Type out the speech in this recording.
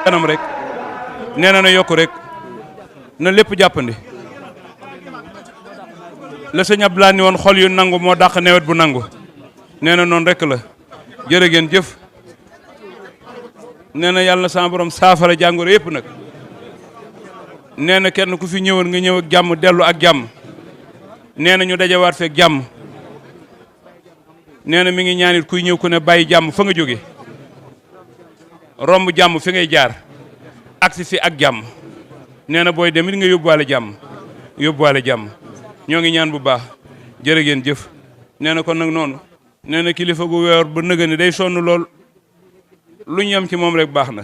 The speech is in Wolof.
kanam rek nee na yokku rek na lépp jàppandi la sëñ Abdoulaye ni woon xol yu nangu moo dàq nawet bu nangu nee na noonu rek la jërë ngeen jëf nee na yàlla na sama borom saafara jàngoro yëpp nag nee na kenn ku fi ñëwoon nga ñëw ak jàmm dellu ak jàmm nee na ñu dajawaat fekk jàmm nee na mi ngi ñaanit kuy ñëw ku ne bàyyi jàmm fa nga jóge romb jàmm fi ngay jaar agsi fi ak jàmm nee na booy demit nga yóbbuwaale jàmm ñoo ngi ñaan bu baax jërë ngeen jëf nee na kon nag noonu nee na kilifa gu weer ba nëga ni day sonn lool lu ñu yem ci moom rek baax na